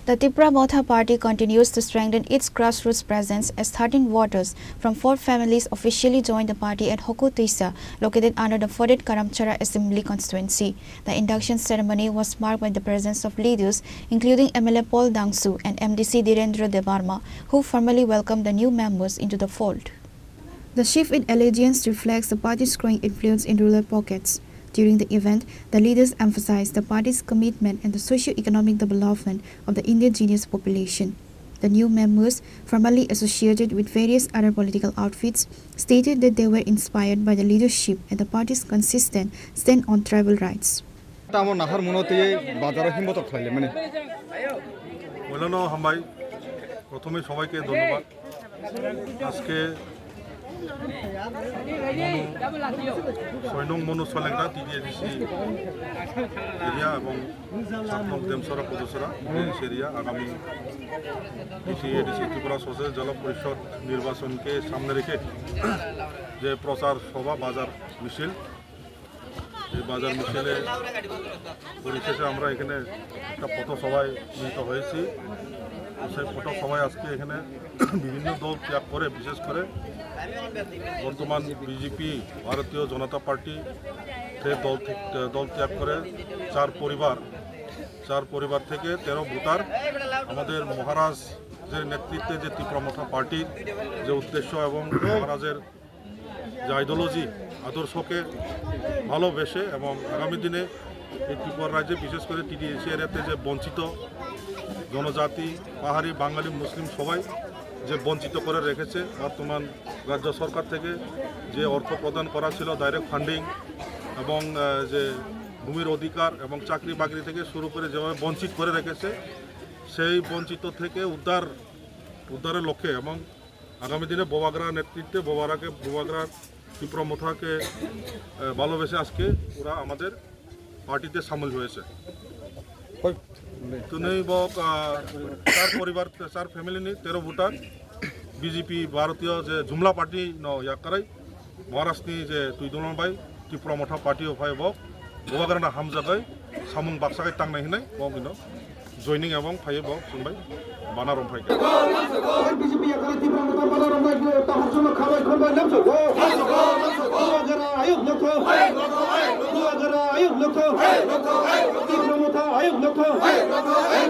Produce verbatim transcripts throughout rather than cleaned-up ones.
The Tipra Motha Party continues to strengthen its grassroots presence as thirteen voters from four families officially joined the party at Hoku Tuisa, located under the fourteen Karamchara Assembly Constituency. The induction ceremony was marked by the presence of leaders including M L A Paul Dangsu and M D C Dhirendra Debbarma, who formally welcomed the new members into the fold. The shift in allegiance reflects the party's growing influence in rural pockets. During the event, the leaders emphasized the party's commitment and the socio-economic development of the indigenous population. The new members, formerly associated with various other political outfits, stated that they were inspired by the leadership and the party's consistent stand on tribal rights. Tamo nahar muno tei bazaro himbotok khlaile mani. Wala no hambai. Prothome sobaike dhonnobad. Aske Monu, soy nong Monu Solengta, T T A D C area ebong satnong Demsora, Podosora, T T A D C area, agami T T A D C Tripura Social Jala Porishod nirbachon ke samne rekhe je prochar sobha, bazar misil, এই বাজার মিছিলে পরিশেষে আমরা এখানে একটা পথসভায় মিলিত হয়েছি। তো সেই পথসভায় আজকে এখানে বিভিন্ন দল ত্যাগ করে, বিশেষ করে বর্তমান বিজেপি, ভারতীয় জনতা পার্টি, সেই দল থেকে, দল ত্যাগ করে চার পরিবার, চার পরিবার থেকে তেরো ভোটার আমাদের মহারাজের নেতৃত্বে যে ত্রিপুরা মথা পার্টির যে উদ্দেশ্য এবং মহারাজের যে আইডিওলজি, আদর্শকে ভালোবেসে এবং আগামী দিনে এই ত্রিপুরা রাজ্যে, বিশেষ করে টিটিএসি এরিয়াতে যে বঞ্চিত জনজাতি, পাহাড়ি, বাঙালি, মুসলিম সবাই যে বঞ্চিত করে রেখেছে, বর্তমান রাজ্য সরকার থেকে যে অর্থ প্রদান করা ছিল, ডাইরেক্ট ফান্ডিং এবং, আহ, যে ভূমির অধিকার এবং চাকরি বাকরি থেকে শুরু করে যেভাবে বঞ্চিত করে রেখেছে, সেই বঞ্চিত থেকে উদ্ধার, উদ্ধারের লক্ষ্যে এবং আগামী দিনে বোবাগ্রা নেতৃত্বে বোবাগ্রাকে, বোবাগ্রা ত্রিপুরা মথাকে, আহ, ভালোবেসে আজকে ওরা আমাদের পার্টিতে সামিল হয়েছে। Twnwi bo, ah, char poribar, char family ni tero voter B J P bharatiyo je jumla party no yakarwi Maharaj ni je twi dulon bai Tipra Motha party o phai bo, bo bagrana hamjagai samung baksa khai tangnai hinwi bo bino joining ebong phai bo chwng bai bana rom phai kha. B J P yakarwi Tipra Motha bana rom bai bo tahar jono khabai khon bai lamso bo. Duagara ayuk nokho. Duagara ayuk nokho. Tipra Motha ayuk nokho.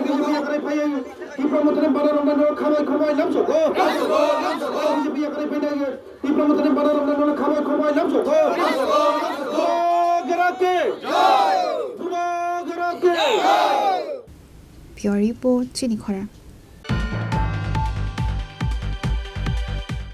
B J P yakarwi phai Tipra Motha ni bana rom bai khabai khon bai lamso bo. B J P yakarwi phai Tipra Motha ni bana rom bai khabai khon bai lamso bo. Duagara ke. Duagara ke. Bureau Report, Chini Khorang.